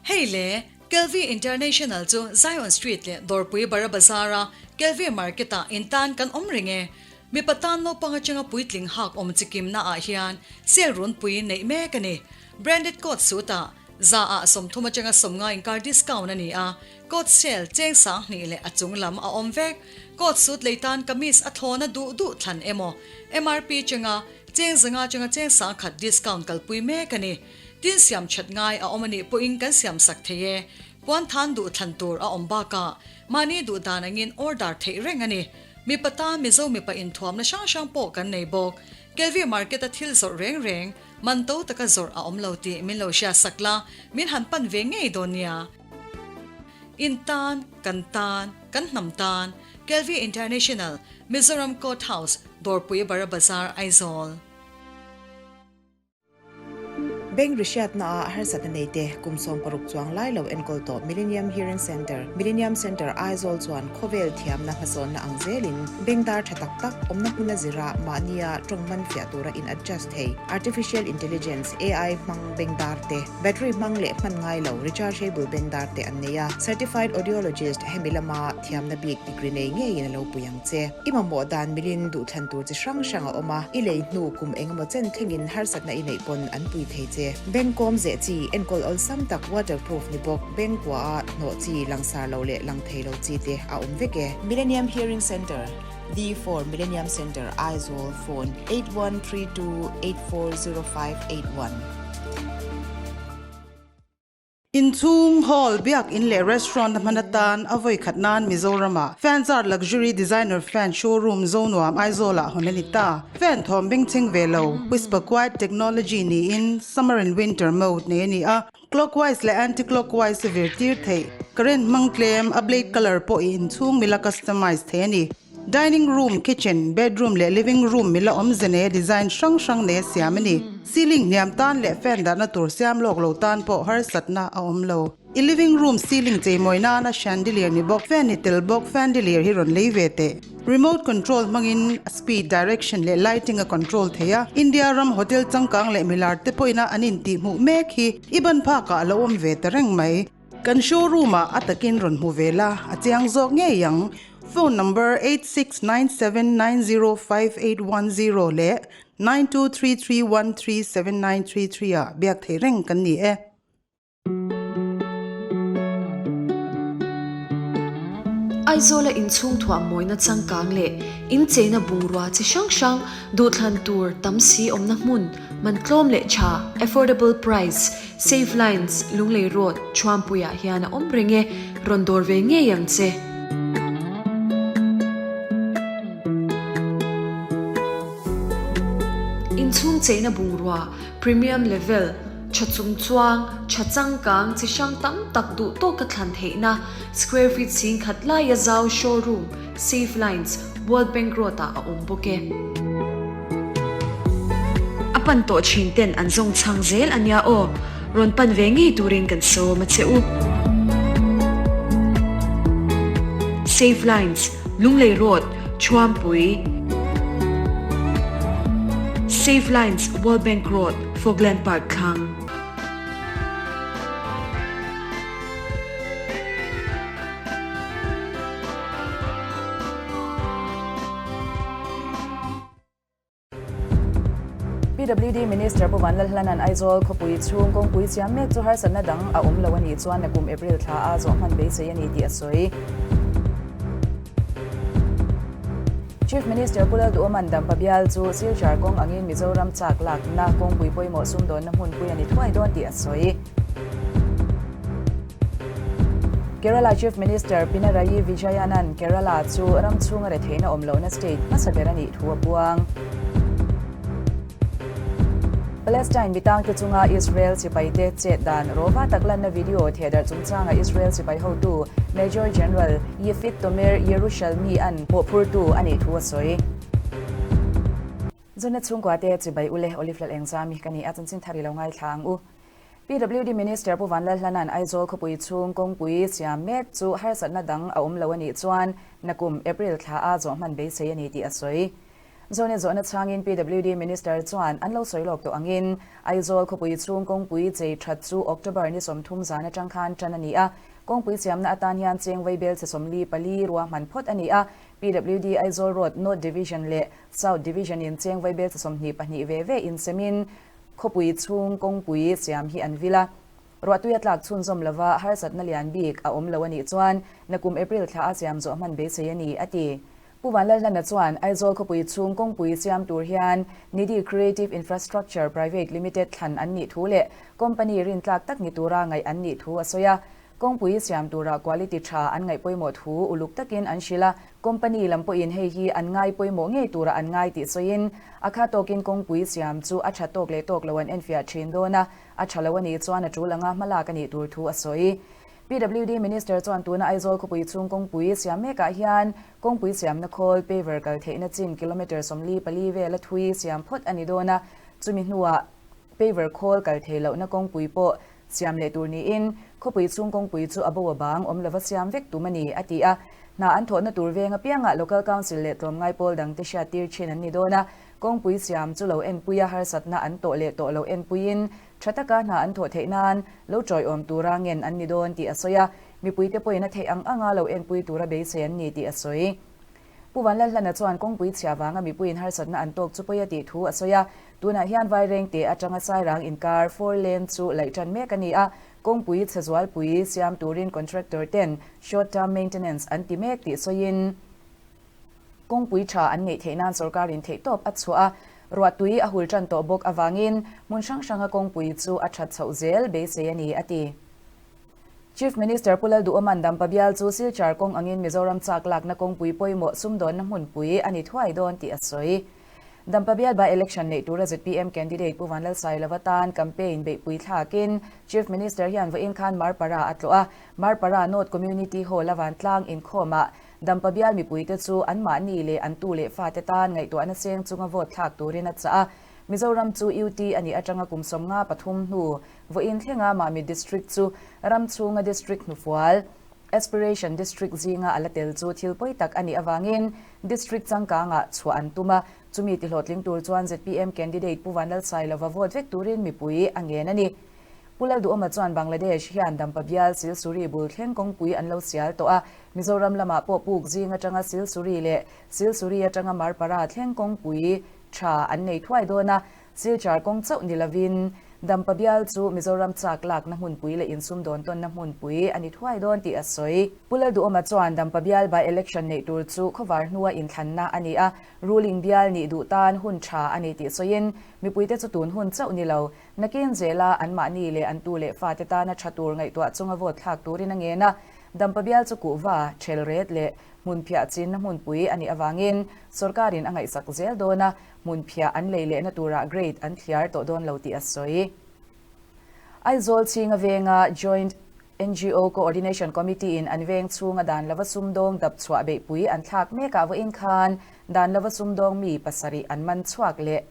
Hei le, Kelvi International chu Zion Street leh Dawrpui Bara Bazar-a Kelvi Market-ah intan kan awm reng e. Mipa tan naupang atanga puitling hak awm chikimna ah hian sale runpui neih mek a ni. Branded coat suit ah za ah 30 atanga 50 inkar discount a ni a, coat sale cheng 2000 leh a chung lam a awm vek. Coat suit lei tan kamis a thlawna duh duh thlan emaw MRP chenga cheng 500 atanga cheng 1000 discount kalpui mek a ni. Tin siam that ngai a awm a nih pawhin kan siam sak thei e. Puan than duh thlan tur a awm bakah mahni duh dan angin order theih reng a ni. Mipa tan Mizo mipa inthuamna hrang hrang pawh kan nei bawk. Kelvi market a thil zawrh reng reng, man to taka zawrh a awm lo tih min lo hriat sak la, min han pan ve ngei dawn nia. In tan, kan tan, kan hnam tan, Kelvi International, Mizoram Court House, Dawrpui Bara Bazar, Aizawl. Bank rihriatna ah harsatna nei te kum 60 chuang lai lo enkawl tawh Millennium Hearing Centre, Millennium Centre Aizawl chuan khawvel thiamna hmasawnna ang zelin bank dar tha tak tak awmna hmuna zira mahnia tawng man fiah tura in adjust thei Artificial Intelligence, AI, hmang bank dar te, battery hmang leh hman ngai lo rechargeable bank dar te an nei a. Certified Audiologist hemi lama thiamna bik degree nei ngeiin a lo pui ang che. I mamawh dan milin duhthlan tur chi hrang hrang a awm a, i lei hnu kum engemaw chen thlengin harsatna i neih pawn an pui thei che. Bank kawm zeh chi, enkawl awlsam tak waterproof ni bawk, bank kua a hnawh chi, langsar lo leh lang thei lo chi te a awm vek e. Millennium Hearing Centre, D4 Millennium Centre, Aizawl, Phone, 8132840581. Inchhung, hall, biak in leh restaurant a hman atan a vawi khat nan Mizoram-ah Fanzart Luxury Designer Fan Showroom Zonuam Aizawl-ah hawn a ni ta. Fan thawm bengchheng ve lo, Whisper Quiet Technology niin Summer and Winter mode nei a ni a, clockwise leh anti-clockwise a vir tir theih. Current hmang tlem, a blade colour pawh i inchhung mila customize thei a ni. Dining room, kitchen, bedroom leh living room mila awmze neia design hrang hrang neia siam a ni. Ceiling hniam tan leh fan dahna tur siam lawk lo tan pawh harsatna a awm lo. I living room ceiling cheimawi nana chandelier ni bawk, fan ni tel bawk fandelier hi rawn lei ve teh. Remote control hmangin a speed, direction leh lighting a control thei a. India ram hotel changkang leh milar te pawhina an intihhmuh mek hi i ban phakah a lo awm ve ta reng mai. Kan showroom ah a takin rawn hmu ve la, a chiang zawk ngei ang. Phone number 8697905810 leh 9233137933 ah biak theih reng kan ni e. Aizawla inchhung thuah mawina changkang leh incheina bungrua chi hrang hrang duhthlan tur tam si awmna hmun man tlawm leh tha, affordable price, Save Lines, Lunglei Road, Thuampuiah hian a awm reng e, rawn dawr ve ngei ang che. Inchhung cheina bungrua, premium level, tha chung chuang, tha changkang, chi hrang tam tak duh tawka thlan theihna, square feet 10,000 laia zau showroom, Save Lines, World Bank Road-ah a awm bawk e. A pan tawh thin ten an zawng chhang zel a nia aw, rawn pan ve ngei turin kan sawm a che u. Save Lines, Lunglei Road, Thuampui. Save Lines, World Bank Road, Fogland Park thlang. PWD Minister Pu Vanlalhlana'n Aizawl khawpui chhung kawngpui siam mek chu harsatna dang a awm lo a nih chuan nakum April thla a zawh hman beisei a ni tih a sawi. Chief Minister Pu Lalduhawman Dampa bial chu Silchar kawng angin Mizoram chak lakna kawngpui pawimawh sumdawnna hmunpui a ni thuai dawn tih a sawi. Kerala Chief Minister Pinarayi Vijayan-a'n Kerala chu ram chhunga retheihna awm lohna state hmasa ber a nih thu a puang. Palestine mitangte chunga Israel sipaite chet dan rawva tak lanna video thehdarh chungchanga Israel sipai hotu Major General Yifit Tomer Yerushalmi-a'n mawhphurtu a nih thu a sawi. Zunna chhungkuate chibai ule Olive Lalengzami ka ni a, chanchin thar i lo ngaithla ang u. PWD Minister Pu Vanlalhlana'n Aizawl khawpui chhung kawngpui siam mek chu harsatna dang a awm lo a nih chuan nakum April thla a zawh hman beisei a ni tih a sawi. Zonet zawhna chhangin PWD Minister chuan an lo sawi lawk tawh angin Aizawl khawpui chhung kawngpui chei that chu October ni 30 zan atang khan tan a ni a. Kawngpui siamna atan hian cheng vaibel chhe 44 ruahman phawt a ni a. PWD Aizawl Road North Division leh South Division in cheng vaibel chhe 22 ve ve insemin khawpui chhung kawngpui siam hi an vil a. Ruahtui a tlak chhunzawm lova harsatna lian bik a awm lo a nih chuan nakum April thla a siam zawh hman beisei a ni, a ti. Pu Vanlalhlana chuan Aizawl khawpui chhung kawngpui siam tur hian Nidhi Creative Infrastructure Private Limited thlan an nih thu leh company rintlak tak ni tura ngaih an nih thu a sawi a. Kawngpui siam tura quality tha an ngaih pawimawh thu uluk takin an hrilh a, company lam pawhin hei hi an ngai pawimawh ngei tura an ngai tih sawiin a kha tawkin kawngpui siam chu a tha tawk leh tawk lo an enfiah thin dawn a, a tha lo a nih chuan a tul anga hmalak a nih tur thu a sawi. PWD Minister chuan tuna Aizawl khawpui chhung kawngpui siam mekah hian kawngpui siamna khawl, paver kal theihna chin kilometre 44 vela thui siam phawt a ni dawn a, chumi hnuah paver khawl kal thei lohna kawngpui pawh siam leh tur niin khawpui chhung kawngpui chu a bo a bang awm lova siam vek tum a ni, a ti a. Hna an thawhna tur veng apiangah Local Council leh tlawmngai pawl dangte hriattir thin an ni dawn a, kawngpui siam chu lo enpui a harsatna an tawh leh tawh lo enpuiin Tha taka hna an thawh theih nan lo tawiawm tura ngen an ni dawn tih a sawi a, mipuite pawhin a theih ang anga lo enpui tura beisei an ni tih a sawi. Pu Vanlalhlana chuan kawngpui chhia vanga mipuiin harsatna an tawk chu pawi a tih thu a sawi a, tunah hian Vairengte atanga Sairang inkar four lane chu laih tan mek a ni a, kawngpui chhe zualpui siam turin contractor ten short term maintenance an ti mek tih sawiin, Kawngpui tha an neih theih nan sorkarin theihtawp a chhuah a, ruahtui a hul tan tawh bawk avangin hmun hrang hranga kawngpui chu a that chhoh zel beisei a ni, a ti. Chief Minister Pu Lalduhawman Dampa bial chu Silchar kawng angin Mizoram chak lakna kawngpui pawimawh sumdawnna hmunpui a ni thuai dawn tih a sawi. Dampa bial by-election neih tura zpm candidate Pu Vanlalsailova tan campaign beihpui thlakin Chief Minister hian vawiin khan Marpara a tlawh a, Marpara North Community Hall-a vantlang inkhawmah Dampa bial mipuite chu anmahni leh an tu leh fate tan ngaihtuahna seng chunga vote thlak turin a chah a. Mizoram chu UT a nih atanga kum 53 hnu vawiin thlenga Mamit District chu ram chhunga District hnufual, Aspiration District zinga a la tel chu thil pawi tak a nih avangin District changkangah chhuah an tum a, chumi tihlawhtling tur chuan zpm candidate Pu Vanlalsailova vote vek turin mipui a ngen a ni. Pu Lalduhawma chuan Bangladesh hian Dampa bial Silsuri bul thleng kawngpui an lo sial tawh a, Mizoram lamah pawh puk zing atanga Silsuri leh Silsuri atanga Marpara thleng kawngpui tha an nei thuai dawn a, Silchar kawng chauh ni lovin Dampa bial chu Mizoram chak lakna hmunpui leh insumdawn tawnna hmunpui a ni thuai dawn tih a sawi. Pu Lalduhawma chuan Dampa bial by-election neih tur chu khawvar hnua inthlanna a ni a, ruling bial nih duh tan hun tha a ni tih sawiin mipuite chu tun hun chauh ni lo Nakin zela anmahni leh an tu leh fate tana tha tur ngaihtuah chunga vote thlak turin a ngen a, Dampa bial chu kuhva, ṭhel ret leh hmunphiah chinna hmunpui a nih avangin sorkarin a ngaihsak zel dawn a, hmunphiah an lei lehna turah grade an thliar tawh dawn lo tih a sawi. Aizawl chhinga venga Joint ngo Coordination Committee in an veng chhunga dan lova sumdawng dap chhuah beihpui an thlak mekah vawiin khan dan lova sumdawng mi pasarih an man chhuak leh.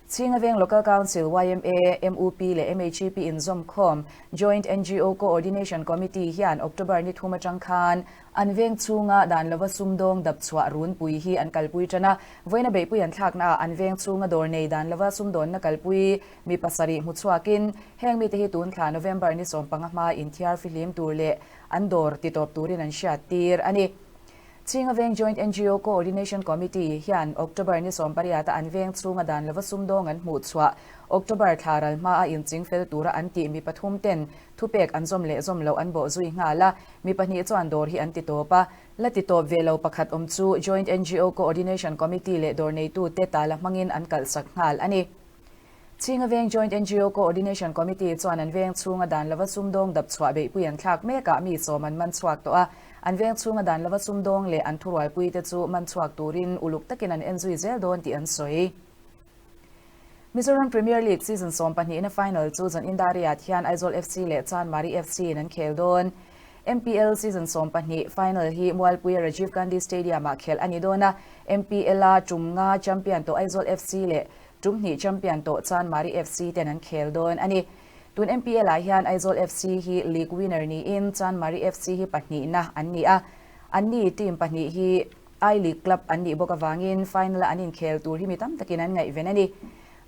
Chhinga Veng Local Council, yma, mup leh MHEP inzawmkhawm Joint ngo Coordination Committee hian October ni thum atang khan an veng chhunga dan lova sumdawng dap chhuah runpui hi an kalpui tan a. Vawiina beihpui an thlaknaah an veng chhunga dawr nei dan lova sumdawnna kalpui mi pasarih hmu chhuakin heng mite hi tun thla November ni 15 hma inthiar fihlim tur leh an dawr titawp turin an hriattir a ni. Chhinga Veng Joint ngo Coordination Committee hian October ni 18 a an veng chhunga dan lova sumdawng an hmuh chhuah October thla ral hmaa inching fel tura an tih mi pathum ten thupek an zawm leh zawm loh an bawh zui nghal a, mi pahnih chuan dawr hi an ti tawp a. La ti tawp ve lo pakhat awm chu Joint ngo Coordination Committee leh dawr neitute tala hmangin an kalhsak nghal a ni. Chhinga Veng Joint ngo Coordination Committee chuan an veng chhunga dan lova sumdawng dap chhuah beihpui an thlak mekah mi sawm an man chhuak tawh a, an veng chhunga dan lova sumdawng leh an thurualpuite chu man chhuak turin uluk takin an enzui zel dawn tih an sawi. Mizoram Premier League season 12 na final chu zan Indariat hian Aizawl FC leh Chanmari FC in an khel dawn. MPL season 12 final hi Mualpuia Rajiv Gandhi Stadium-ah khelh a ni dawn a, MPL-a tum nga champion tawh Aizawl FC leh Tum hnih champion tawh Chanmari FC ten an khel dawn a ni. Tun MPL ah hian Aizawl FC hi league winner niin Chanmari FC hi pahnihna an ni a. Anni team pahnih hi I-League club an nih bawk avangin final-a an inkhel tur hi mi tam takin an ngaihven a ni.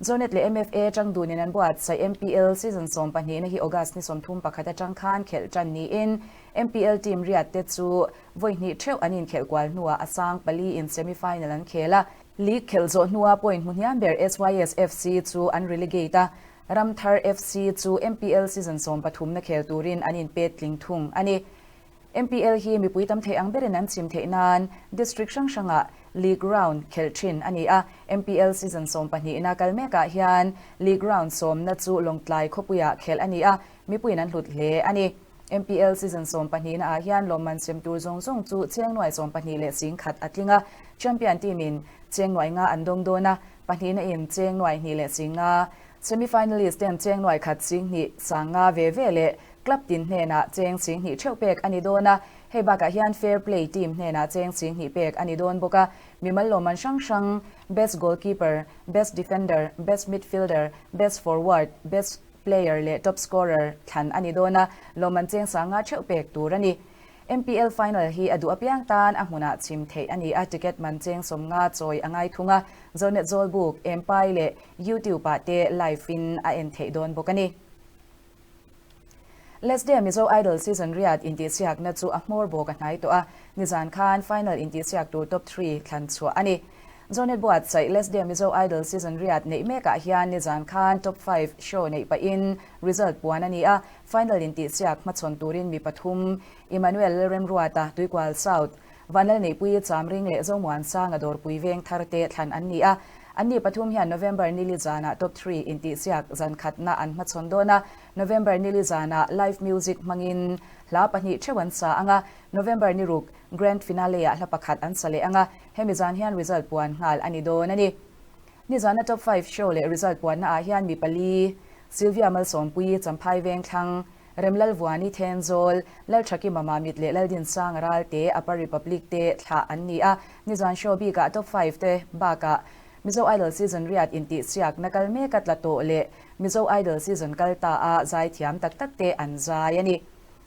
Zonet leh MFA tang dunin an buatsaih MPL season sawmpahnihna hi August ni 31 atang khan khelh tan niin MPL team riat te chu vawi hnih theuh an inkhelh kual hnuah a sang pali in semi-final an khel a. League khelh zawh hnua point hmu hniam ber SYS FC chu an relegate a, Ramthar FC chu MPL season sawmpathumna khel turin an inpet tling thung a ni. MPL hi mipui tam theih ang berin an chim theih nan District hrang hrangah League Round khelh thin a ni a. MPL season sawmpahnihna kal mekah hian League Round sawmna chu Lawngtlai khawpuiah khelh a ni a, mipuiin an hlut hle a ni. MPL season sawmpahnihna ah hian lawmman sem tur zawng zawng chu cheng nuai sawmpahnih leh singkhat a tling a, Champion team in cheng nuai nga an dawng dawn a, pahnihna in cheng nuai hnih leh sing nga, Semi-finalist ten cheng nuai khat sing hnih sang nga ve ve leh Club tin hnenah cheng 20 theuh pek a ni dawn a, hei bakah hian Fair Play team hnenah cheng 20 pek a ni dawn bawk a. Mimal lawmman hrang hrang Best Goalkeeper, Best Defender, Best Midfielder, Best Forward, Best Player leh Top Scorer thlan a ni dawn a, lawmman cheng sanga theuh pek tur a ni. MPL Final hi a duh apiang tan a hmunah chim theih a ni a, ticket man cheng 50 chawi a ngai thung a, Zonet Zawlbuk, Empai leh YouTube ah te live in a en theih dawn bawk a ni. Let's Day Mizo Idol Season riat intihsiakna chu a hmawr bawk a hnai tawh a, nizan khan final intihsiak tur top three thlan chhuah a ni. Zonet buatsaih Let's Day Mizo Idol Season riat neih mekah hian nizan khan top five show neih pahin result puan a ni a, final intihsiak hmachhawn turin mi pathum Emmanuel Lalremruata, Tuikual South, Vanlalneihpui Chamring leh Zomuansanga Dawrpui Veng thar te thlan an ni a. Anni pathum hian November nili zanah Top three intihsiak zan khatna an hmachhawn dawn a, November nili zanah live music hmangin hla pahnih theuh an sa ang a, November ni ruk Grand Finale-ah hla pakhat an sa leh ang a, hemi zan hian result puan nghal a ni dawn a ni. Nizana Top five show leh result puanna ah hian mi pali, Sylvia Malsawmpuii, Champhai Vengthlang, Remlalvuani Thenzawl, Lalthakima Mamit leh Laldinsanga Ralte, Upper Republic te thlah an ni a. Nizan show bikah Top five te bakah Mizo Idol Season riat intihsiakna kal mek a tla tawh leh Mizo Idol Season kal ta a zaithiam tak tak te an zai a ni.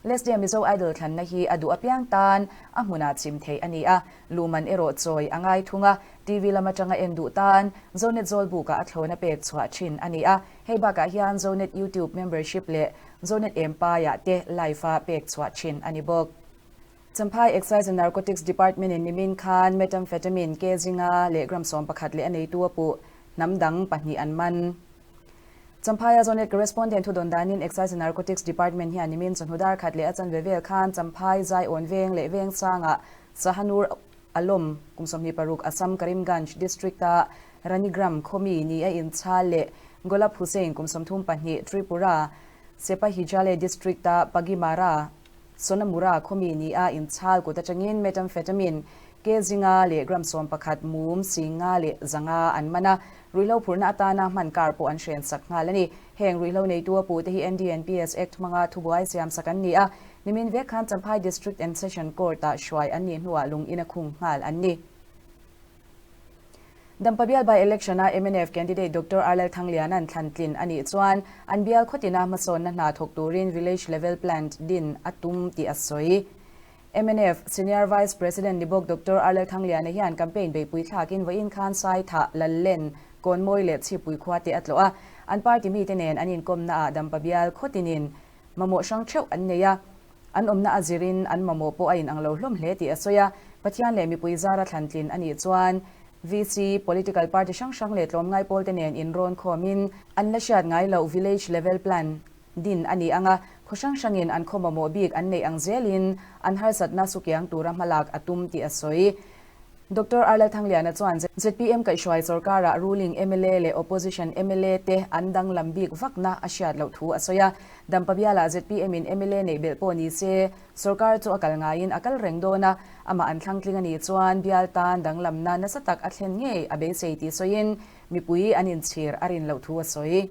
Leslie Mizo Idol thlanna hi a duh apiang tan a hmunah chim theih a ni a, luhman erawh chawi a ngai thung a, TV lam atanga en duh tan Zonet Zawlbukah a thlawna pek chhuah thin a ni a. Hei bakah hian Zonet YouTube membership leh Zonet Empire te live a pek chhuah thin a ni bawk. Champhai Excise and Narcotics Department in nimin khan Methamphetamine ke zinga leh gram 11 leh a neitu a puh hnam dang pahnih an man. Champhaia Zonet Correspondent thudawn danin Excise and Narcotics Department hian nimin chawhnu dar khat leh a chanve vel khan Champhai Zaiawn veng leh veng sangah Sahanur Alawm kum 26 Assam Karimganj District a Ranigram khawmi ni a inchhal leh Golap Hussain kum 34 Tripura Sepahijale District a Pagimara Sonamura khawmi ni a inchhal kut atangin Methamphetamine ke zinga leh gram 11 mum 500 leh 500 an man a, ruihhlo phurna atana hman kar pawh an hren sak nghal a ni. Heng ruihhlo neitu a puhte hi NDNPS Act hmanga thubuai siam sak an ni a, nimin vek khan Champhai District and Session Court-ah hruai an nih hnuah lung in a khung nghal an ni. Dampa bial by election-a mnf candidate Doctor Arlel Thangliana'n thlan tlin a nih chuan an bial khawtina hmasawnna hna thawk turin village level plant din a tum tih a sawi. Mnf Senior Vice President ni bawk Doctor Arlel Thangliana hian campaign beihpui thlakin vawiin khan Saithah, Lallen, Kawnmawi leh Chhipui khua te a tlawh a. An party mite nen an inkawmnaah Dampa bial khawtinin mamawh hrang theuh an nei a. An awmna a zirin an mamawh pawh a inang lo hlawm hle tih a sawi a. Pathian leh mipui zara thlan tlin a nih chuan VC, political party hrang hrang leh tlawmngai pawlte nen inrawn khawmin an la hriat ngai loh village level plan din a ni ang a, khaw hrang hrangin an khaw mamawh bik an neih ang zelin an harsatna sukiang tura hmalak a tum tih a sawi. Doctor Arlal Thangliana chuan zpm kaihhruai sorkarah ruling mla leh opposition mla te an danglam bik vakna a hriat loh thu a sawi a. Dampa bialah zpm in mla neih belh pawh ni se sorkar chu a kal ngaiin a kal reng dawn a, amah an thlangtling a nih chuan bial tan danglamna nasa tak a thlen ngei a beisei tih sawiin mipui an inchhir a rin loh thu a sawi.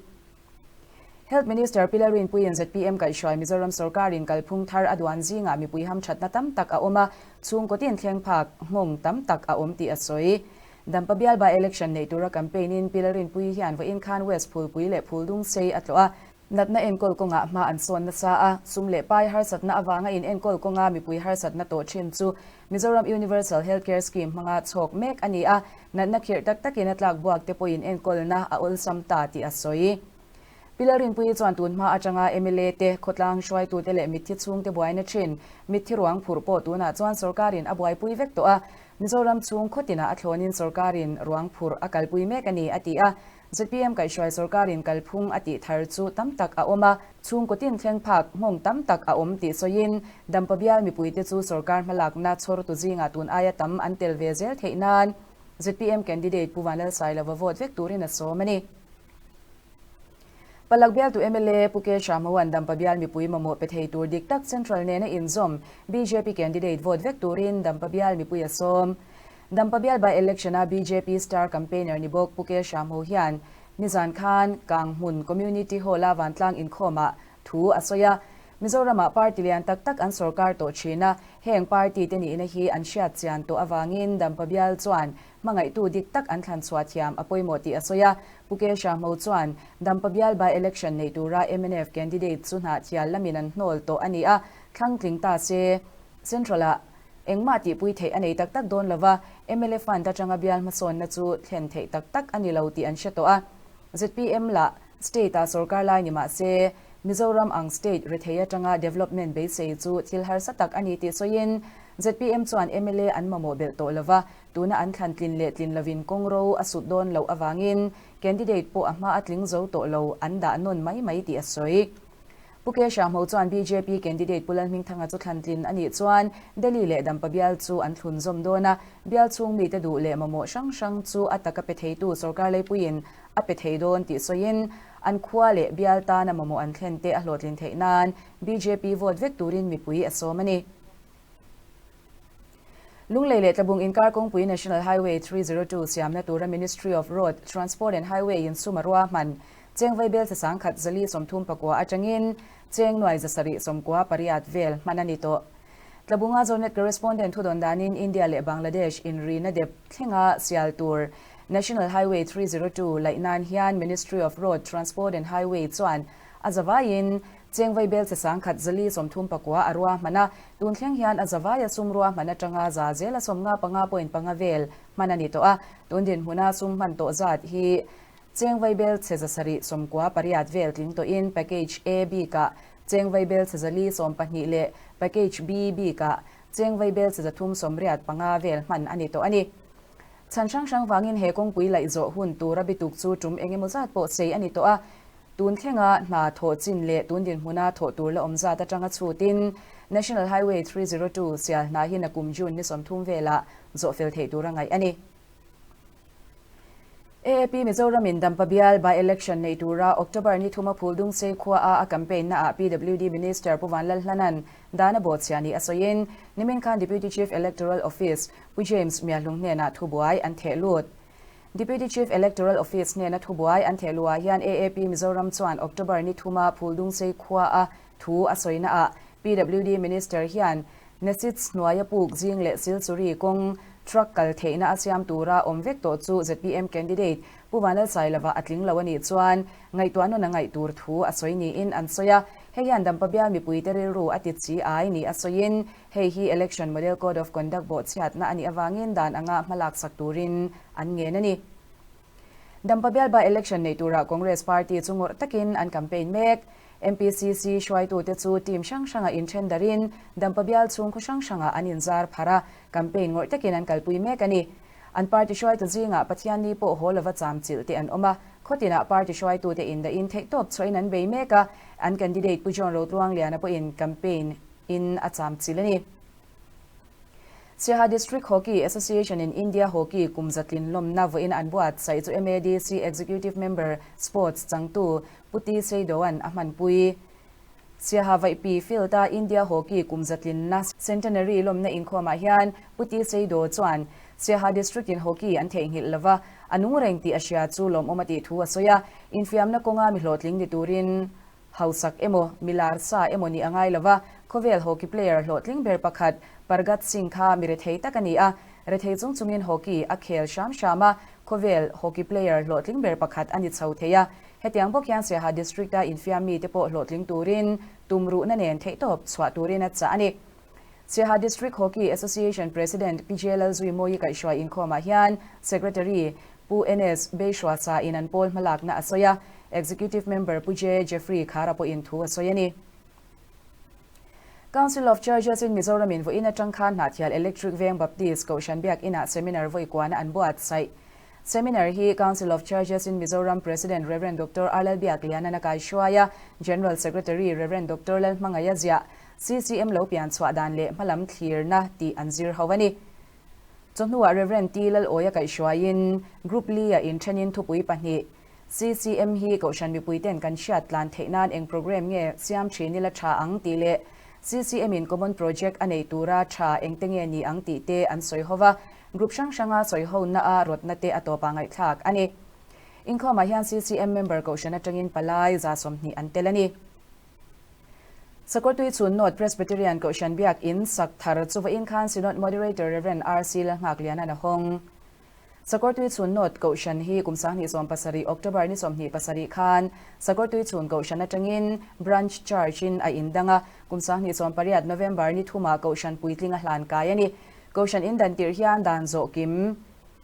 Health Minister Pi Lalrinpuiin zpm kaihhruai Mizoram sorkarin kalphung thar a duan zingah mipui hamthatna tam tak a awm a, chhungkaw tin thleng phak nghawng tam tak a awm tih a sawi. Dampa bial by election neih tura campaign in Pi Lalrinpuii hian vawiin khan West Phulpui leh Phuldungsei a tlawh a. Natna enkawl kawngah hma an sawn nasa a, sum leh pai harsatna avanga in enkawl kawnga mipui harsatna tawh thin chu Mizoram Universal Health Care Scheme hmanga chhawk mek a ni a, natna khirh tak takin a tlak buak te pawhin enkawlna a awlsam ta tih a sawi. Pi Lalrinpuii chuan tun hma atanga mla te, khawtlang hruaitute leh mitthi chhungte buaina thin, mitthi ruang phurh pawh tunah chuan sorkarin a buaipui vek tawh a, Mizoram chhung khawtinah a thlawnin sorkarin ruang phurh a kalpui mek a ni, a ti a. Zpm kaihhruai sorkarin kalphung a tih thar chu tam tak a awm a, chhungkaw tin thleng phak nghawng tam tak a awm tih sawiin Dampa bial mipuite chu sorkar hmalakna chhawrtu zingah tun aia tam an tel ve zel theih nan zpm candidate Pu Vanlalsailova vote vek turin a sawm a ni. Palak bialtu mla Pu K Hramhoan Dampa bial mipui mamawh pe thei tur dik tak Central nena inzawm bjp candidate vote vek turin Dampa bial mipui a sawm. Dampa bial by election-a bjp star campaigner ni bawk Pu K Hramho hian nizan khan Kanghmun Community Hall-a vantlang inkhawmah thu a sawi a. Mizoramah party lian tak tak an sorkar tawh thin a, heng party te nihna hi an hriat chian tawh avangin Dampa bial chuan hmangaihtu dik tak an thlan chhuah thiam a pawimawh tih a sawi a. Pu K Hramho chuan Dampa bial by election nei tura mnf candidate chu hnahthial lamin an hnawl tawh a ni a, thlang tling ta se Central-ah Engmah tihpui theih a nei tak tak dawn lova, mla fund atanga bial hmasawnna chu thlen theih tak tak a ni lo tih an hre tawh a. Zpm lah state-ah sorkar lai ni mah se, Mizoram ang state rethei atanga development beisei chu thil harsa tak a ni tih sawiin, zpm chuan mla an mamawh belh tawh lova, tuna an thlan tlin leh tlin lovin kawngro a sut dawn loh avangin candidate pawh a hma a tling zo tawh lo an dah nawn mai mai tih a sawi. Pu K Hramho chuan bjp candidate Pu Lalhmingthanga chu thlan tlin a nih chuan Delhi leh Dampa bial chu an thlun zawm dawn a, bial chhung mite duh leh mamawh hrang hrang chu a taka pe theitu sorkar leipuiin a pe thei dawn tih sawiin an khua leh bial tana mamawh an thlen te a hlawhtlin theih nan bjp vote vek turin mipui a sawm a ni. Lunglei leh Tlabung inkar kawngpui National Highway 302 siamna tura Ministry of Road, Transport and Highway in sum a ruahman Cheng vaibel che sangkhat 430 atangin cheng nuai 798 vel hman a ni tawh. Tlabunga Zonet Correspondent thudawn danin India leh Bangladesh inrina dep thlenga sial tur National Highway 302 laih nan hian Ministry of Road, Transport and Highway chuan a zavaiin Cheng vaibel che sangkhat 439 a ruahman a, tun thleng hian a zavaia sum ruahman atanga za zela 55.5 vel hman a ni tawh a, tun dinhmuna sum hman tawh zat hi Cheng vaibel chhe 798 vel tling tawhin Package A bikah cheng vaibel chhe 412 leh Package B bikah cheng vaibel chhe 385 vel hman a ni tawh a ni. Chhan hrang hrang vangin he kawngpui laih zawh hun tura bituk chu tum eng emaw zat pawh sei a ni tawh a, tun thlenga hna thawh chin leh tun dinhmuna thawh tur la awm zat atanga chhutin National Highway 302 sial hna hi nakum June ni 30 velah zawh fel theih tura ngaih a ni. AAP Mizoram in Dampa bial by-election nei tura October ni thuma Phuldungsei khua a a campaign na ah PWD Minister Pu Vanlalhlanan dan a bawhchhia ni a sawiin nimin khan Deputy Chief Electoral Office Pu James Miahlung hnenah thubuai an theh lut. Deputy Chief Electoral Office hnena thubuai an theh luhah hian AAP Mizoram chuan October ni thuma Phuldungsei khua a thu a sawina ah PWD Minister hian Nesits hnuaia puk zing leh Silchuri kawng truck kal theihna a siam tura awm vek tawh chu zpm candidate Pu Vanlalsailova a tling lo a nih chuan ngaihtuah nawn a ngaih tur thu a sawi niin an sawi a. Hei hian Dampa bial mipuite rilru a ti chi ai ni a sawiin hei hi Election Model Code of Conduct bawhchhiatna a nih avangin dan anga hmalak sak turin an ngen a ni. Dampa bial by election nei tura Congress party chu ngawrh takin an campaign mek. MPCC hruaitute chu team hrang hranga inthen darin Dampa bial chhung khaw hrang hrangah an inzar pharh a, campaign ngawrh takin an kalpui mek a ni. An party hruaitu zingah Pathianni pawh haw lova cham chilh te an awm a, khaw tinah party hruaitute indahin theihtawp chhuahin an bei mek a, an candidate Pu John Rotluangliana pawhin campaign in a cham chilh a ni. Siaha District Hockey Association in India Hockey kum zatlin lawmna vawiin an buatsaih chu MADC Executive Member Sports changtu Pu T Seidoan a hmanpui. Siaha Vaihpi Field a India Hockey kum zatlinna Centenary lawmna inkhawmah hian Pu T Seido chuan Siaha District in Hockey an theihnghilh lova, a nung reng tih a hria chu lawmawm a tih thu a sawi a, infiamna kawnga mi hlawhtling ni turin Hausak emaw, milar sa emaw nih a ngai lo va, khawvel hockey player hlawhtling ber pakhat Pargat Singh kha mi rethei tak a ni a, rethei chung chungin hockey a khel hram hram a, khawvel hockey player hlawhtling ber pakhat a ni chho thei a. Hetiang bawk hian Siaha District-a infiam mite pawh hlawhtling turin tumruhna nen theihtawp chhuah turin a chah a ni. Siaha District Hockey Association President Pi J Lalzuimawi kaihhruai inkhawmah hian Secretary Pu NS Beihruasa in an pawl hmalakna a sawi a, Executive Member Pu J Jeffrey Khara pawhin thu a sawi a ni. Council of Churches in Mizoram in vawiin atang khan Hnahthial Electric Veng Baptist Kohhran Biak Inah seminar vawi kuana an buatsaih. Seminar hi Council of Churches in Mizoram President Rev. Doctor R Lalbiakliana'n a kaihruai a, General Secretary Rev. Doctor Lalhmangaih a ziah. CCM lo pian chhuah dan leh hmalam thlirna tih an zir ho a ni. Chawhnuah Rev. T Lalawia kaihhruaiin Group Li-a inthenin thupui pahnih, CCM hi Kohhran mipuiten kan hriat tlan theih nan eng programme nge siam thin ila tha ang tih leh CCM in common project a neih tura tha engte nge ni ang tih te an sawi ho va, group hrang hranga sawi hona a rawtna te a tawpah ngaihthlak a ni. Inkhawmah hian CCM member Kohhran atangin palai 120 an tel a ni. Sakawrtui chhun North Presbyterian Kohhran Biak In sak thar chu vawiin khan Synod Moderator Rev. RC Lalnghakliana'n a hawng. Sakawrtui chhun North Kohhran hi kum 2017 October ni 27 khan Sakawrtui chhun Kohhran atangin Branch Church in a indang a, kum 2008 November ni thumah Kohhran puitling a hlan kai a ni. Kohhran indan tirh hian dan zawh kim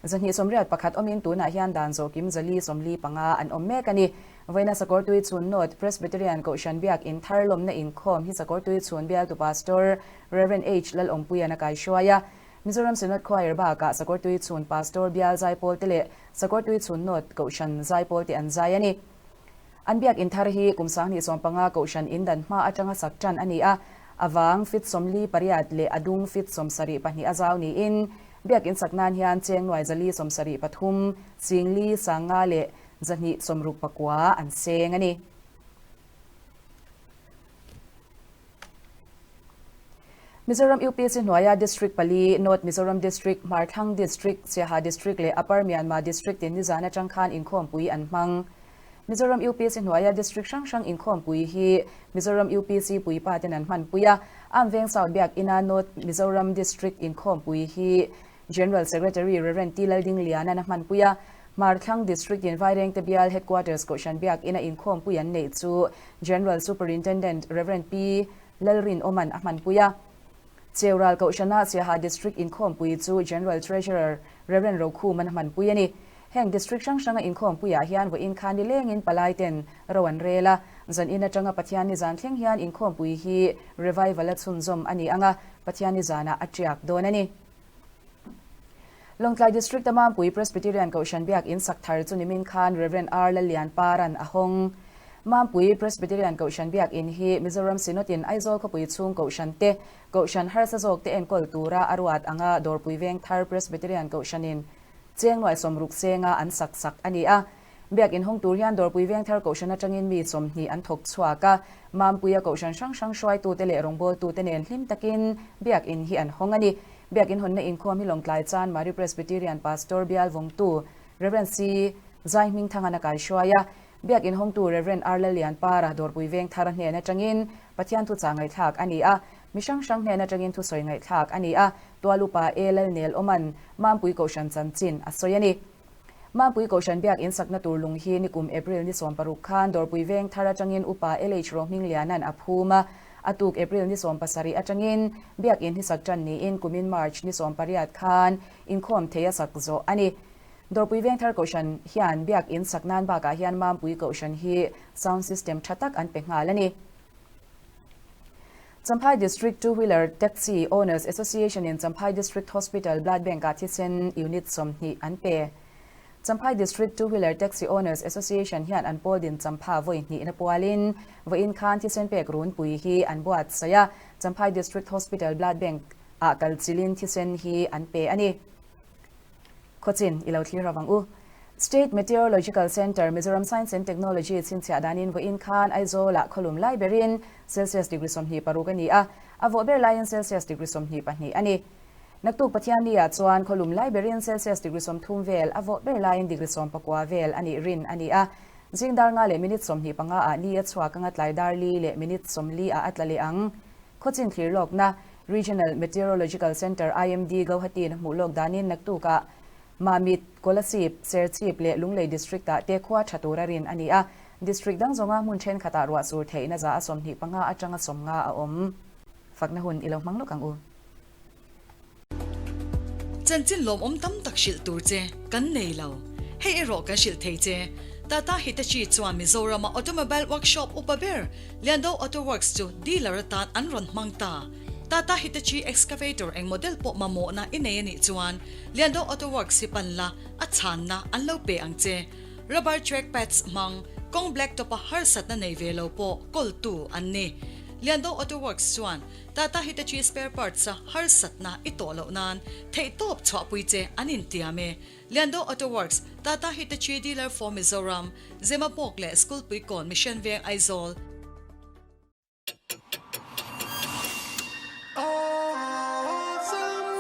281 awmin tunah hian dan zawh kim 445 an awm mek a ni. Vawiina Sakawrtui chhun North Presbyterian Kohhran Biak In thar lawmna inkhawm hi Sakawrtui chhun bialtu Pastor Rev. H. Lalawmpuian a kaihruai a. Mizoram Synod Choir bakah Sakawrtui chhun Pastor bial zaipawl te leh Sakawrtui chhun North Kohhran zaipawl te an zai a ni. An Biak In thar hi kum 2015 Kohhran in dan hma atanga sak tan a ni a, a vang fit 48 leh a dung fit 72 a zau niin Biak In sak nan hian cheng nuai 473, 4 5 leh 269 an seng a ni. Mizoram UPC hnuaia District pali, North Mizoram District, Hmarthlang District, Siaha District leh Upper Myanmar District in nizan atang khan inkhawmpui an hmang. Mizoram UPC hnuaia District hrang hrang inkhawmpui hi Mizoram UPC puipa ten an hmanpui a, Amveng South Biak Ina North Mizoram District inkhawmpui hi General Secretary Rev. T Laldingliana'n a hmanpui a, Hmarthlang District in Vairengte Bial Headquarters Kohhran Biak Ina inkhawmpui an neih chu General Superintendent Rev. P Lalrinawma'n a hmanpui a. Cheural Kohhrana Siaha District inkhawmpui chu General Treasurer Rev. Rokhuma'n a hmanpui a ni. Heng District hrang hranga inkhawmpuiah hian vawiin khan ni lengin palaiten ro an rel a, zan in atanga Pathianni zan thleng hian inkhawmpui hi revival a chhunzawm a ni ang a, Pathianni zanah a tiak dawn a ni. Lawngtlai District-a Mampui Presbyterian Kohhran Biak In sak thar chu nimin khan Rev. R. Lallianparan a hawng. Mampui Presbyterian Kohhran Biak In hi Mizoram Synod-in Aizawl khawpui chhung Kohhran te, Kohhran harsa zawk te enkawl tura a ruat anga Dawrpui Vengthar Presbyterian Kohhranin cheng nuai 60 senga an sak sak a ni a. Biak In hawng tur hian Dawrpui Vengthar Kohhran atangin mi 20 an thawk chhuak a, Mampuia Kohhran hrang hrang hruaitute leh rawngbawltute nen hlim takin Biak In hi an hawng a ni. Biak In hawnna inkhawm hi Lawngtlai Chan Mari Presbyterian Pastor bial vawngtu Rev. C. Zaihmingthangan a kaihruai a, Biak In hawngtu Rev. R. Lallianpara Dawrpui Vengthar hnen atangin Pathian thuchah ngaihthlak a ni a, mi hrang hrang hnen atangin thusawi ngaihthlak a ni a, Tualupa A. Lalnel Awman Mampui Kohhran chanchin a sawi a ni. Mampui Kohhran Biak In sakna tur lung hi nikum April ni 16 khan Dawrpui Veng thar atangin Upa LH Rohmingliana'n a phum a, a tuk April ni 17 atangin Biak In hi sak tan niin kumin March ni 18 khan inkhawm thei a sak zawh a ni. Dawrpui Veng thar Kohhran hian Biak In sak nan bakah hian Mampui Kohhran hi sound system tha tak an pe nghal a ni. Champhai District Two Wheeler Taxi Owners Association in Champhai District Hospital Blood Bank ah thisen unit 20 an pe. Champhai District Two Wheeler Taxi Owners Association hian an pawl din Champha vawi hnihna pualin vawiin khan thisen pek runpui hi an buatsaih a, Champhai District Hospital Blood Bank ah kal chilin thisen hi an pe a ni. Khawchin, i lo thlir rawh ang u. State Meteorological Centre, Mizoram Science and Technology chhinchhiah danin vawiin khan Aizawlah khawlum lai berin Celsius degree 26 a ni a, a vawh ber laiin Celsius degree 22 a ni. Naktuk Pathianni-ah chuan khawlum lai berin Celsius degree 30 vel, a vawh ber laiin degree 19 vel a nih rin a ni a. Zing dar nga leh minute 25 ah ni a chhuak anga tlai dar li leh minute 40 ah a tla leh ang. Khawchin thlir lawkna, Regional Meteorological Centre, IMD, Gauhati-in a hmuh lawk danin naktukah Mamit, Kolasib, Serchhip leh Lunglei District-ah te khua tha tura rin a ni a. District dang zawnga hmun thenkhatah ruah sur theihna 25% atanga 50 a awm. Fakna hun i lo hmang lawk ang u. Chanchin lawmawm tam tak hrilh tur che kan nei lo. Hei erawh kan hrilh thei che. Tata Hitachi chuan Mizorama automobile workshop upa ber Liando Auto Works chu dealer atan an rawn hmang ta. Tata Hitachi excavator eng model pawh mamawhna i nei a nih chuan Liando Auto Works hi pan la, a chhanna an lo pe ang che. Rubber track pads hmang, kawng blacktop a harsatna nei ve lo pawh kawltu an ni. Liando Auto Works chuan Tata Hitachi spare parts a harsatna i tawh loh nan theihtawp chhuahpui che an intiam e. Liando Auto Works, Tata Hitachi dealer for Mizoram, Zemabawk leh School Puikawn Mission Veng Aizawl.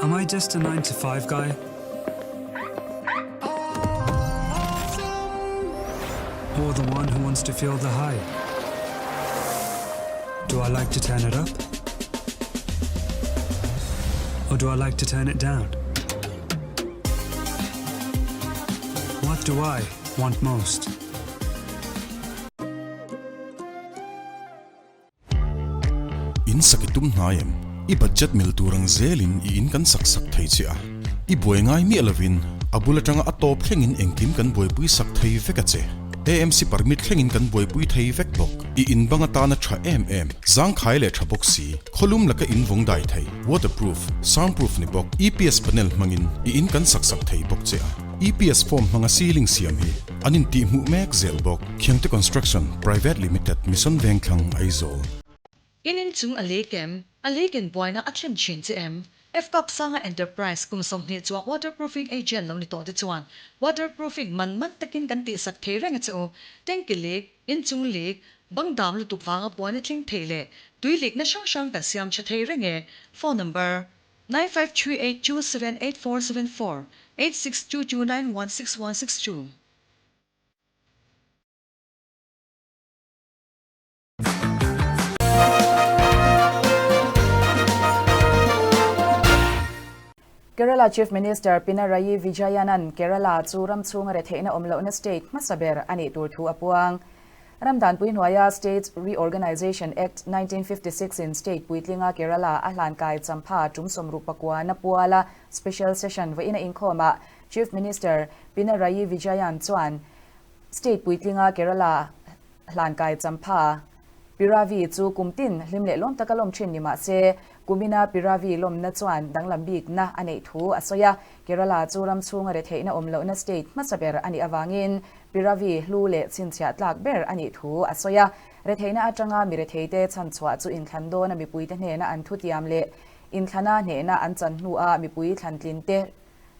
Am I just a 9 to 5 guy? Or the one who wants to feel the high? Do I like to turn it up? Or do I like to turn it down? What do I want most? In sak i tum hnai em? I budget mil tur ang zelin i in kan sak sak thei che a. I buai ngai miah lovin a bul atanga a tawp thlengin engkim kan buaipui sak thei vek a che. AMC permit thlengin kan buaipui thei vek bawk. I in bang atana tha em em, zangkhai leh tha bawk si, khawlum laka in vawng dai thei, waterproof, soundproof ni bawk, EPS panel hmangin i in kan sak sak thei bawk che a. EPS form hmanga ceiling siam hi an intihhmuh mek zel bawk. Khiangte Construction Private Limited, Mission Vengthlang, Aizawl. In inchung a lei kem, a lei ken buaina a thlen thin che em? Fcup Sanga Enterprise kum 20 chuang waterproofing agent lo ni tawh te chuan waterproofing man man takin kan tihsak thei reng a che u. Tanky leak, inchung leak, bang dam lutuk vanga buaina thleng thei leh tui leak na hrang hrang kan siam tha thei reng e. Phone number, 9538278474, 8622916162. Kerala Chief Minister Pinarayi Vijayan-a'n Kerala chu ram chhunga retheihna awm lohna state hmasa ber a nih tur thu a puang. Ram danpui hnuaia States Reorganisation Act 1956 in state puitlinga Kerala a hlankai champha tum 69 na puala special session vawiin a inkhawmah Chief Minister Pinarayi Vijayan chuan state puitlinga Kerala Hlankai Champha, Piravi chu kum tin hlim leh lawm taka lawm thin ni mah se, kumina Piravi lawmna chuan danglam bikna a neih thu a sawi a. Kerala chu ram chhunga retheihna awm lohna state hmasa ber a nih avangin Piravi hlu leh chhinchhiah tlak ber a nih thu a sawi a. Retheihna atanga mi retheite chhanchhuah chu inthlan dawna mipuite hnena an thutiam leh inthlana hnehna an chan hnua mipui thlantlinte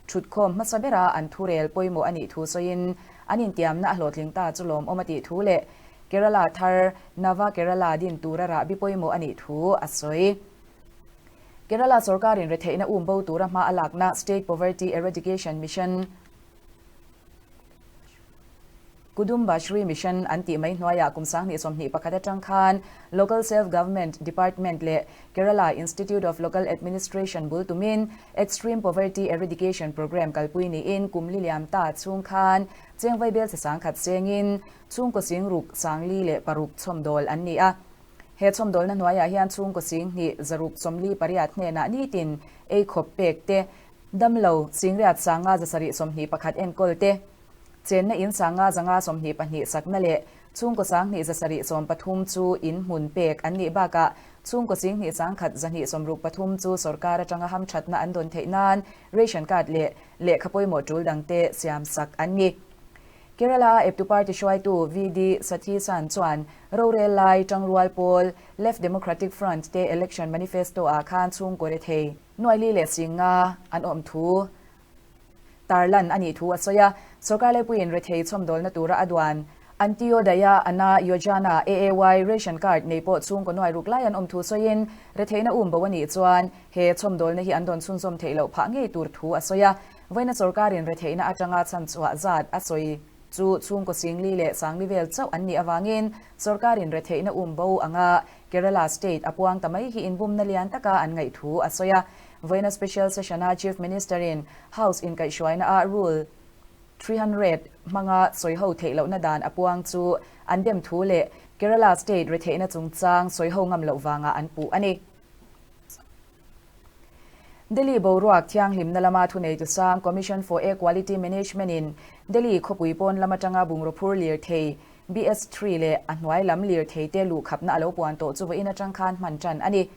Thutkhawm hmasa bera an thurel pawimawh a nih thu sawiin, an intiamna a hlawhtling ta chu lawmawm a tih thu leh Kerala thar Nava Kerala din tura rahbi pawimawh a nih thu a sawi. Kerala sorkarin retheihna um bo tura hma a lakna State Poverty Eradication Mission, Kudumbashree Mission an tih mai hnuaiah kum 2021 atang khan Local Self Government Department leh Kerala Institute of Local Administration bul tumin Extreme Poverty Eradication Programme kalpui niin kum li liam ta chhung khan chengvai bel che 10,000 chengin chhungkaw 6 506 chhawmdawl an ni a. He chhawmdawlna hnuaiah hian chhungkaw 2,248 hnenah nitin ei khawp pek te, damlo 8,571 enkawl te, Chenna in 5 522 sakna leh chhungkaw 2,713 chu in hmun pek an nih bakah chhungkaw 2,163 chu sorkar atanga hamthatna an dawn theih nan ration card leh lehkha pawimawh tul dangte siam sak an ni. Kerala eptu party hruaitu VD Satheesan chuan rorel lai tangrual pawl Left Democratic Front te election manifesto ah khan chhungkaw rethei nuaili leh singa an awm thu Tarlan a nih thu a sawi a, sorkar laipuiin rethei chhawmdawlna tura a duan Antyodaya Anna Yojana, AAY, ration card nei pawh chhungkaw nuai ruk lai an awm thu sawiin, retheihna um bo a nih chuan he chhawmdawlna hi an dawn chhunzawm theih loh phah ngei tur thu a sawi a. Vawiina sorkarin retheihna atanga chhanchhuah zat a sawi chu chhungkaw 40 leh 40 vel chauh an nih avangin sorkarin retheihna um bo anga Kerala state a puang ta mai hi inbumna lian taka an ngaih thu a sawi a. Vawiina Special Session-a Chief Minister-in House inkaihhruaina-ah Rule 300 hmanga sawiho theih lohna dan a puang chu an dem thu leh Kerala state retheihna chungchang sawiho ngam loh vangah an puh a ni. Delhi boruak thianghlimna lama thuneitu sang Commission for Air Quality Management in Delhi khawpui pawn lam atanga bungraw phur lirthei BS-III leh a hnuai lam lirthei te luhkhapna a lo puan tawh chu vawiin atang khan hman tan a ni.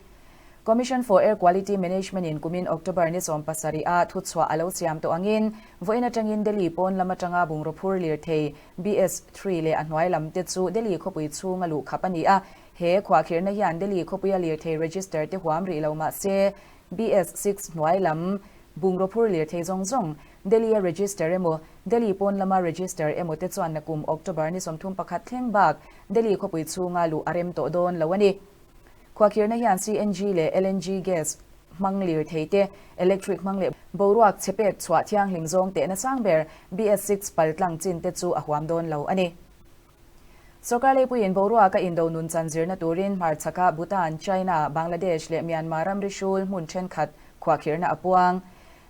Commission for Air Quality Management in kumin October ni 70 a thuchhuah a lo siam tawh angin vawiin atangin Delhi pawn lam atanga bungraw phur lirthei BS-III leh a hnuai lam te chu Delhi khawpui chhunga luhkhap a ni a. He khuahkhirhna hian Delhi khawpuia lirthei register te huam rih lo mah se, BS-VI hnuai lam bungraw phur lirthei zawng zawng Delhi-a register emaw, Delhi pawn lama register emaw te chuan nakum October ni 31 thleng bak Delhi khawpui chhunga luh a rem tawh dawn lo a ni. Khuahkhirhna hian CNG leh LNG gas hmang lirthei te, electric hmang leh boruak chhe pek chhuah thianghlim zawng tehna sang ber BS-VI paltlang chin te chu a huam dawn lo a ni. Sorkar leipuiin boruak a indo nun chan zirna turin hmarchhaka Bhutan, China, Bangladesh leh Myanmar ramri hrul hmun thenkhat khuahkhirhna a puang.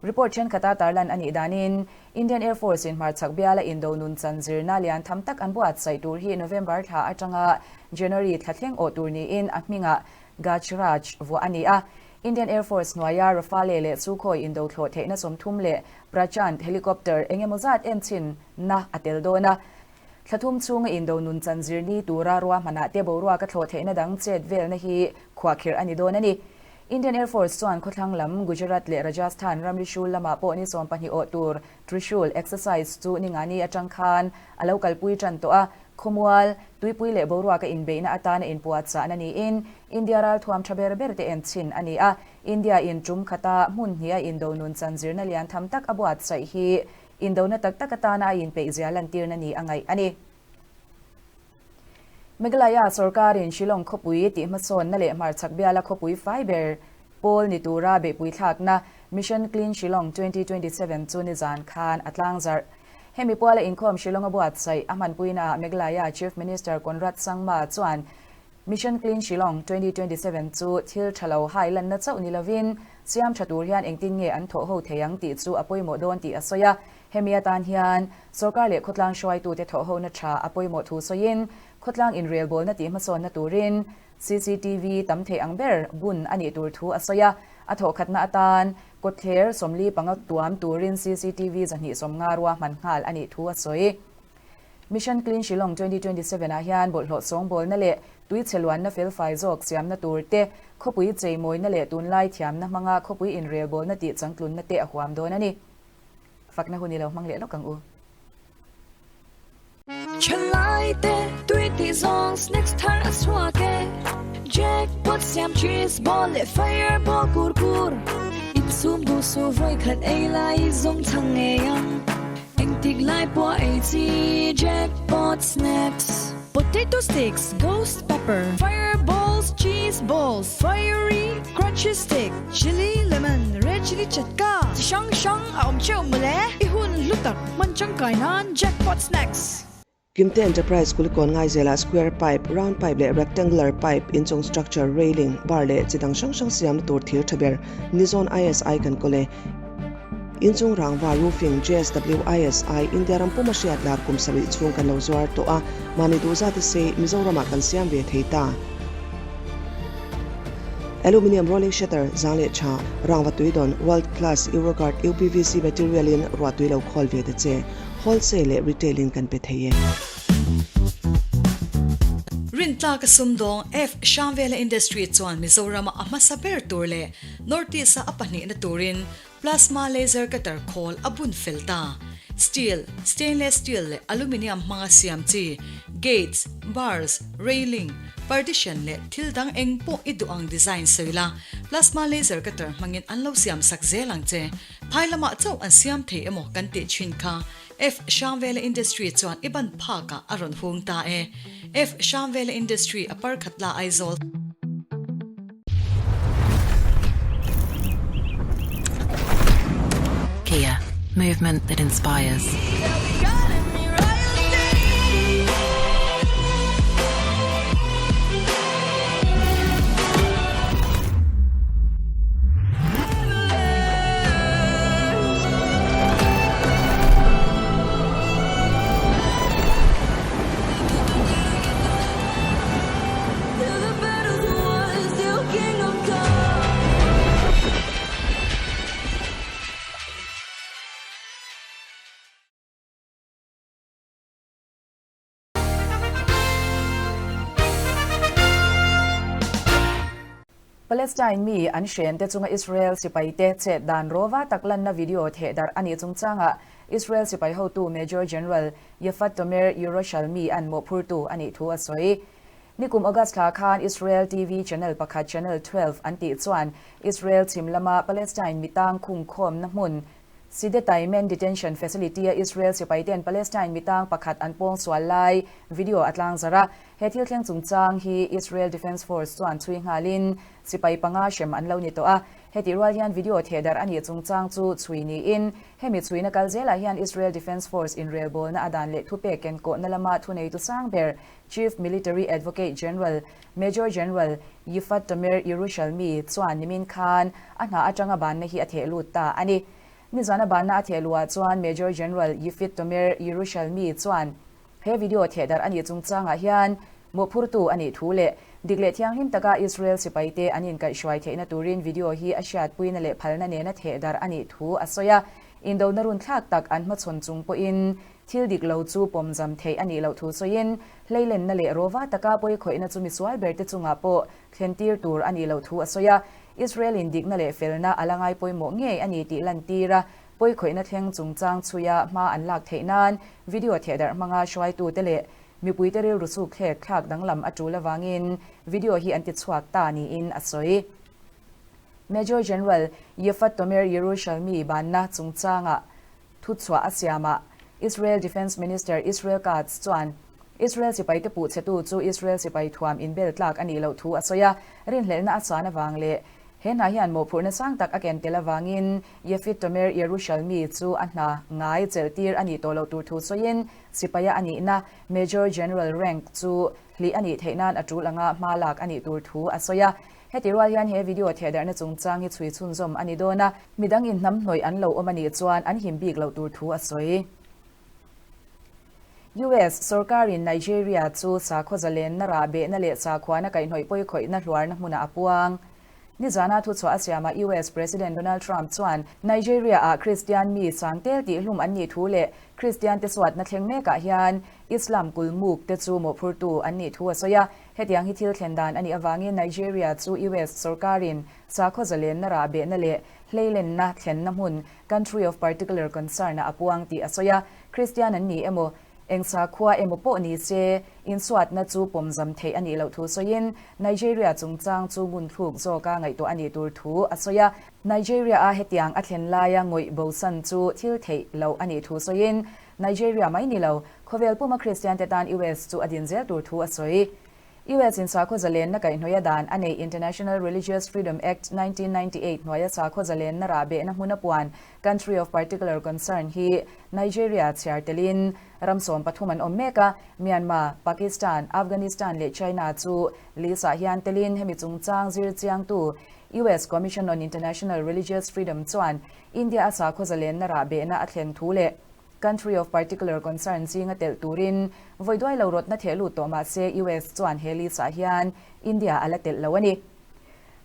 Report thenkhat a tarlan a nih danin, Indian Air Force-in hmarchhak biala indo nun chan zirna lian tham tak an buatsaih tur hi November thla atanga January thla thleng awh tur niin a hmingah Gajraj vuah a ni a. Indian Air Force hnuaia Rafale leh Sukhoi indo thlawh theihna 30 leh Prachand helicopter engemaw zat enchhinna a tel dawn a. Thla thum chhunga indo nun chan zirni tura ruahmanah te boruak a thlawh theihna dang chet velna hi khuahkhirh a ni dawn a ni. Indian Air Force chuan khawthlang lam Gujarat leh Rajasthan ramri hrul lamah pawh ni 12 awh tur Trishul exercise chu ningani atang khan a lo kalpui tan tawh a. Khawmual, tuipui leh boruak a inbeihna atana inpuahchahna niin India ralthuam tha ber ber te enchhin a ni a. India in tum khata hmun hnih a indo nun chan zirna lian tham tak a buatsaih hi Indona tak tak atana a inpeih zia lantirna ni a ngaih a ni. Meghalaya sorkarin Shillong khawpui tih hmasawnna leh hmarchhak biala khawpui fai ber pawl ni tura beihpui thlakna Mission Clean Shillong 2027 chu nizan khan a tlangzarh. Hemi puala inkhawm Shillong a buatsaih a hmanpuinaah Meghalaya Chief Minister Conrad Sangma chuan Mission Clean Shillong 2027 chu thil tha lo hai lanna chauh ni lovin siam tha tur hian engtin nge an thawh ho thei ang tih chu a pawimawh dawn tih a sawi a. Hemi atan hian sorkar leh khawtlang hruaitute thawh hona tha a pawimawh thu sawiin khawtlang inrelbawlna tih hmasawnna turin CCTV tam thei ang ber bun a nih tur thu a sawi a. A thawhkhatna atan kawtthler 45 tuam turin CCTV 250 ruahman nghal a nih thu a sawi. Mission Clean Shillong 2027 ah hian bawlhhlawh sawngbawlna leh tuichhe luanna felfai zawk siamna tur te, khawpui cheimawina leh tunlai thiamna hmanga khawpui inrelbawlna tih changtlunna te a huam dawn a ni. Fakna hun i lo hmang leh lawk ang u. Thalai te tui tih zawng snacks thar a chhuak e Jackpot siam cheese ball leh fireball kur kur Insum duh suh vawi khat ei lai zawng chhang ngei ang. Engtik lai pawh ei chi Jackpot Snacks. Potato sticks, ghost pepper, fireballs, cheese balls, fiery crunchy stick, chilli lemon, red chilli chatka, chi hrang hrang a awm theuh mawle. I hun hlu tak hman tangkai nan Jackpot Snacks. Kimte Enterprise Kulikawn Ngaizelah square pipe, round pipe leh rectangular pipe inchung structure, railing, bar leh chi dang hrang hrang siamna tur thir tha ber Nizawn ISI kan kawl e. Inchung rangva roofing JSW ISI India ram puma hriat lar kum sarih chhung kan lo zuar tawh a, mahni duh zat a sei Mizoramah kan siam ve thei ta. Aluminium rolling shutter zang leh tha, rangva tuidawn world class Euroguard UPVC material in ruahtui lo khawl ve ta che. Wholesale leh retail in kan pe thei e. Rintlak a sumdawng F. Hramvela Industry chuan Mizoram-a a hmasa ber tur leh North East-a a pahnihna turin Plasma Laser Cutter khawl a bun fel ta. Steel, Stainless Steel leh Aluminium hmanga siam chi Gates, Bars, Railing, Partition leh thil dang eng pawh i duh ang design sawi la, Plasma Laser Cutter hmangin an lo siam sak zel ang che. Phai lamah chauh an siam thei emaw kan tih thin kha F. Hrangvela Industry chuan i ban phakah a rawn hung ta e. F. Hrangvela Industry a par khat la Aizawl. Kia, movement that inspires. Palestine mi an hren te chunga Israel sipaite chet dan rawva tak lanna video thehdarh a nih chungchangah Israel sipai hotu Major General Yifat Tomer Yerushalmi an mawhphurtu a nih thu a sawi. Nikum August thla khan Israel TV channel pakhat Channel 12 an tih chuan Israel chhim lama Palestine mitang khungkhawmna hmun Sde Teiman Detention Facility-a Israel sipaite'n Palestine mitang pakhat an pawng sual lai video a tlangzarh a. He thil thleng chungchang hi Israel Defence Force chuan chhui nghalin sipai panga hrem an lo ni tawh a. Hetih rual hian video thehdarh a nih chungchang chu chhui niin hemi chhuina kal zelah hian Israel Defence Force inrelbawlna a dan leh thupek kenkawhna lama thuneitu sang ber Chief Military Advocate General Major General Yifat Tomer Yerushalmi chuan nimin khan a hna atanga banna hi a theh lut ta a ni. Nizana banna a theh luhah chuan Major General Yifit Tomer Yerushalmi chuan he video thehdarh a nih chungchangah hian mawhphurtu a nih thu leh dik leh thianghlim taka Israel sipaite an inkaihhruai theihna turin video hi a hriatpuina leh phalna nena thehdarh a nih thu a sawi a. Indona runthlak tak an hmachhawn chung pawhin Thil dik lo chu pawmzam theih a nih loh thu sawiin, hleilenna leh rawva taka pawikhawihna chu misual berte chungah pawh thlentir tur a nih loh thu a sawi a. Israel-in dikna leh felna a la ngai pawimawh ngei a ni tih lantir a, pawikhawihna thleng chungchang chhuia hma an lak theih nan video thehdarh hmanga hruaitute leh mipuite rilru chhuk thlek thlak danglam a tul avangin video hi an tichhuak ta niin a sawi. Major General Yifat Tomer Yerushalmi banna chungchangah Thuchhuah a siamah Israel Defence Minister Israel Katz chuan Israel sipaite puh chhetu chu Israel sipai thuam inbel tlak a nih loh thu a sawi a, rinhlelhna a chuan avang leh he hna hian mawhphurhna sang tak a ken tel avangin Yafit Tomer Yerushalmi chu a hna ngai chelhtir a nih tawh loh tur thu sawiin sipaia a nihna Major General rank chu hlih a nih theih nan a tul anga hma lak a nih tur thu a sawi a. Heti rual hian he video thehdarhna chungchang hi chhui chhunzawm a ni dawn a, midang inhnamhnawih an lo awm a nih chuan an him bik loh tur thu a sawi. US sorkarin Nigeria chu sakhaw zalenna rah behna leh sakhuana kaihhnawih pawikhawihna hluarna hmunah a puang. Nizana thuchhuah a siamah US President Donald Trump chuan Nigeria-ah Kristian mi sangtel tihhlum an nih thu leh Kristiante suatna thleng mekah hian Islam kulmuk te chu mawhphurtu an nih thu a sawi a. Hetiang hi thil thlen dan a nih avangin Nigeria chu US sorkarin sakhaw zalenna rah behna leh hleilenna thlenna hmun, country of particular concern, ah a puang tih a sawi a. Kristian an ni emaw, eng sakhua emaw pawh ni se, insuatna chu pawmzam theih a nih loh thu sawiin Nigeria chungchang chu ngunthluk zawka ngaihtuah a nih tur thu a sawi a. Nigeria-a hetiang a thlen laia ngawih bosan chu thil theih loh a nih thu sawiin Nigeria mai ni lo, khawvel puma Kristian te tan US chu a din zel tur thu a sawi. US in sakhaw zalenna kaihhnawih a dan a neih International Religious Freedom Act 1998 hnuaia sakhaw zalenna rah behna hmun a puan Country of Particular Concern hi Nigeria chhiar telin ram 13 an awm mek a, Myanmar, Pakistan, Afghanistan leh China chu list ah hian telin hemi chungchang zir chiangtu US Commission on International Religious Freedom chuan India a sakhaw zalenna rah behna a thlen thu leh Country of particular concern zinga telh turin vawi duai lo rawtna theh lut tawh mah se US chuan he list ah hian India a la telh lo a ni.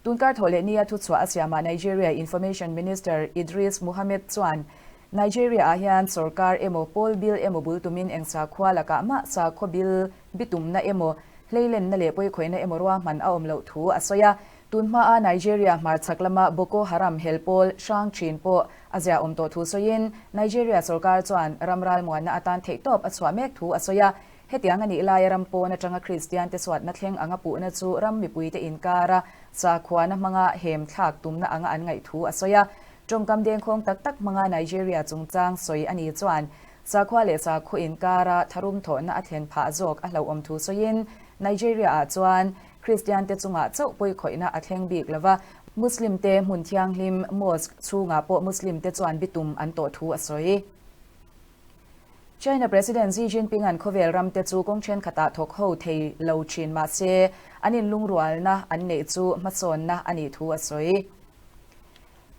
Tunkar thawh leh nia thuchhuah a siamah Nigeria Information Minister Idris Muhammad chuan Nigeria ah hian sorkar emaw pawl bil emaw bul tumin eng sakhua lakah mah sakhaw bil bitumna emaw hleilenna leh pawikhawihna emaw ruahman a awm loh thu a sawi a. Tun hmaa Nigeria hmarchhak lama Boko Haram hel pawl hrang thin pawh a ziahawm tawh thu sawiin, Nigeria sorkar chuan ram ralmuanna atan theihtawp a chhuah mek thu a sawi a. Hetiang a nih laia ram pawn atanga Kristiante suatna thleng anga puhna chu ram mipuite inkara sakhuana hmanga hem thlak tumna anga an ngaih thu a sawi a. Tawngkam dengkhawng tak tak hmanga Nigeria chungchang sawi a nih chuan sakhua leh sakhaw inkara tharum thawhna a thlen phah zawk a hlauhawm thu sawiin, Nigeria-ah chuan Kristiante chungah chauh pawikhawihna a thleng bik lo va, Muslim-te hmun thianghlim, mosque, chhungah pawh Muslim-te chuan bitum an tawh thu a sawi. China President Xi Jinping-a'n khawvel ramte chu kawng thenkhatah thawk ho thei lo thin mah se, an inlungrualna an neih chu hmasawnna a nih thu a sawi.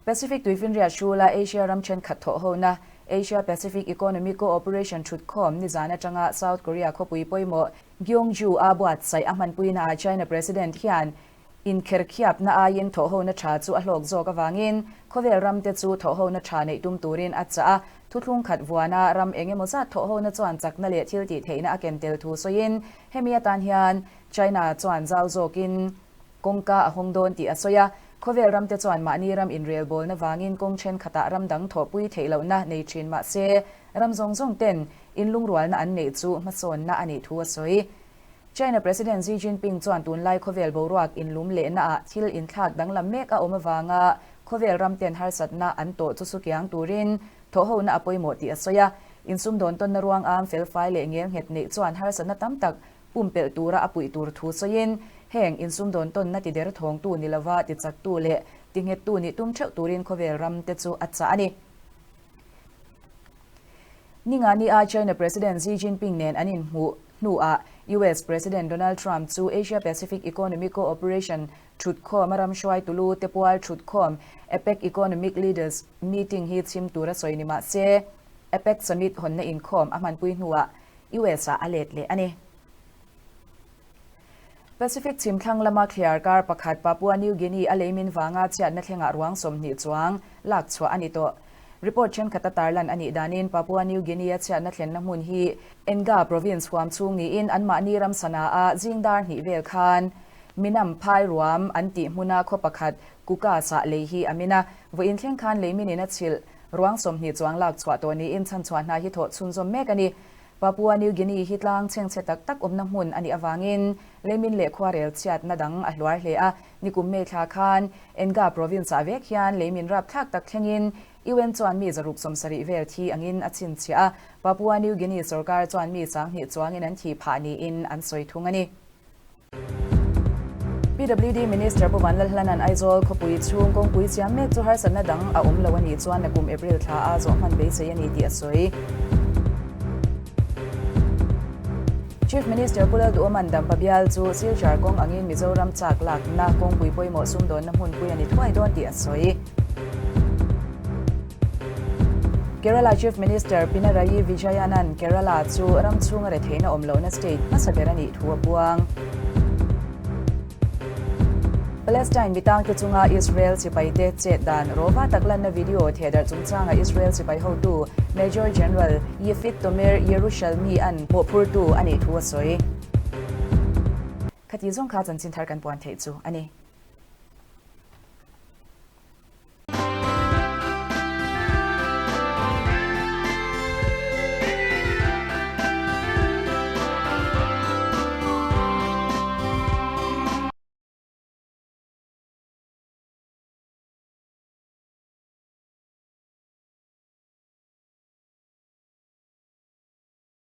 Pacific Tuifinriat hrula Asia ram thenkhat thawh hona, Asia Pacific Economic Cooperation thutkhawm nizan atanga South Korea khawpui pawimawh Gyeongju a buatsaih a hmanpuinaah China President hian inkherkhiapna aiin thawhhona tha chu a hlawk zawk avangin khawvel ramte chu thawhhona tha neih tum turin a chah a. Thuthlung khat vuana ram eng emaw zat thawhhona chuan chakna leh thil tih theihna a ken tel thu sawiin hemi atan hian China chuan zau zawkin. Kawngka a hawng dawn tih a sawi a, khawvel ramte chuan mahni ram inrelbawlna vangin kawng thenkhatah ram dang thawhpui theih lohna nei thin mah se, ram zawng zawng ten inlungrualna an neih chu hmasawnna a nih thu a sawi. China President Xi Jinping chuan tunlai khawvel boruak inlum lehnaah thil inthlak danglam mek a awm avanga khawvel ramten harsatna an tawh chu sukiang turin thawhhona a pawimawh tih a sawi a, insumdawn tawnna ruangam felfai leh ngelnghet neih chuan harsatna tam tak pumpelh tura a puih tur thu sawiin heng insumdawn tawnna tider thawngtu ni lova tichaktu leh tinghettu nih tum theuh turin khawvel ramte chu a chah a ni. Ningani a China President Xi Jinping nen an inhmuh hnuah US President Donald Trump chu Asia Pacific Economic Cooperation thutkhawm a ram hruaitu lu te pual thutkhawm APEC Economic Leaders Meeting hi chhim tura sawi ni mah se APEC Summit hawnna inkhawm a hmanpui hnuah US ah a let leh a ni. Pacific chhimthlang lama thliar kar pakhat Papua New Guinea a leimin vanga chhiatna thlengah ruang 20 chuang lak chhuah a ni tawh. Report thenkhat a tarlan a nih danin Papua New Guinea a chhiatna thlenna hmun hi Enga province huam chhung niin anmahni ram sana a zingdar hnih vel khan Minam phai ruam an tih hmuna khaw pakhat Kuka sah lei hi a min a, vawiin thleng khan leiminin a chhilh ruang 20 chuang lak chhuah tawh niin chhanchhuah hna hi thawh chhunzawm mek a ni. Papua New Guinea hi tlang chhengchhe tak tak awmna hmun a nih avangin leimin leh khuarel chhiatna dang a hluar hle a. Nikum May thla khan Enga province-ah vek hian leimin rapthlak tak thlengin UN chuan mi 670 vel thi angin a chhinchhiah a. Papua New Guinea sorkar chuan mi 2000 chuangin an thih phah niin an sawi thung a ni. PWD Minister Pu Vanlalhlana'n Aizawl khawpui chhung kawngpui siam mek chu harsatna dang a awm lo a nih chuan nakum April thla a zawh hman beisei a ni tih a sawi. Chief Minister Pu Lalduhawma'n Dampa bial chu Silchar kawng angin Mizoram chak lakna kawngpui pawimawh sumdawnna hmunpui a ni thuai dawn tih a sawi. Kerala Chief Minister Pinarayi Vijayan-a'n Kerala chu ram chhunga retheihna awm lohna state hmasa ber a nih thu a puang. Palestine mitangte chunga Israel sipaite chet dan rawva tak lanna video thehdarh chungchanga Israel sipai hotu Major General Yifit Tomer Yerushalmi-a'n mawhphurtu a nih thu a sawi. Khati zawng kha chanchin thar kan puan theih chu a ni.